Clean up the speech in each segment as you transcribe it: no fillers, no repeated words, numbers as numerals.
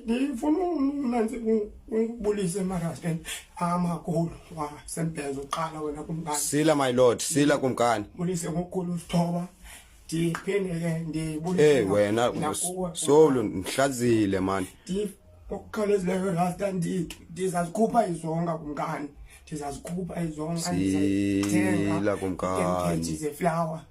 Ndifuna unantsi ubulise emarasteni amakhulu wasembhezo uqala wena kumkani. Sila my lord, sila kumkani. Bulise ngokukhulu usithoba. Ndiphinde ke ndibulise. Hey wena solo ndihlazile man. Okukhawulezileyo rasta ndizazikhupha izonka kumkani. Ndizazikhupha izonka Sila kumkani. Zeflower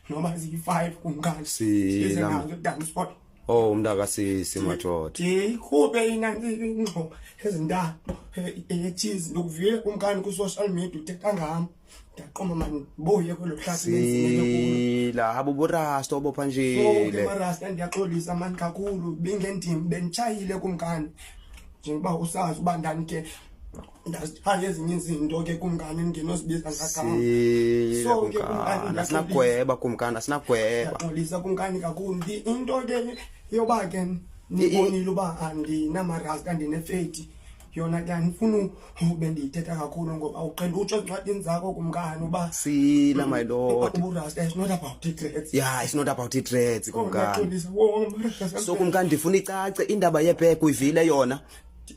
noma ziyi-5 kumkani. Sila. Nazo dancehall. Oh umntaka sisi madoda. Ndikhuphe inansi ingxo ezintathu eyecheese ndikuvile kumkani ku-social media uthetha ngam. Ndaqoma mandibuye kwelo hlathi bendizimele kulo. Sila abo burasta obopha So ke njile. marasta ndiyaxolisa mani kakhulu bingendim benditshayile kumkani njengoba usazi uba ndandike ndazitshaya ezinye izinto ke kumkani ndingenozibiza ngagama. Sila So ke kumkani kumkani ndiyaxolisa. asinagweba kumkani asinagweba. Ndiyaxolisa kumkani kakhulu. Into ke yoba ke nibonile uba andinamarasta ndinefeti yona ke andifuni ube ndiyithetha kakhulu ngoba uqhela utsho ezincwadini zakho kumkani uba Sila my lord. uburasta is not about i-dreads. Yeah, it's not about i-dreads kumkani. Ndiyaxolisa wo marasta. So kumkani ndifuna icace indaba yebhek uyivile yona.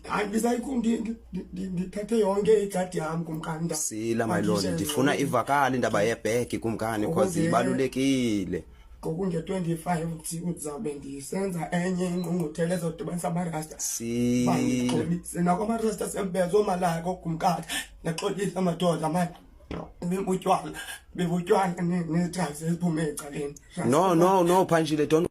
Hayi ndisayikho ndithathe yonke igadi yam kumkani. Sila my lord, ndifuna ivakale indaba yebhek kumkani because ibalulekile. Ngokunge-25 ndizawube ndisenza enye ingqungquthela ezodibanisa amarasta. Sila. Bandixolise nakwamarasta sembezo omalaka ogumkati. Ndaxolisa madoda mani. Bebutywala, bebutywala nee-drugs eziphume ecaleni. No no no Phanjile don't.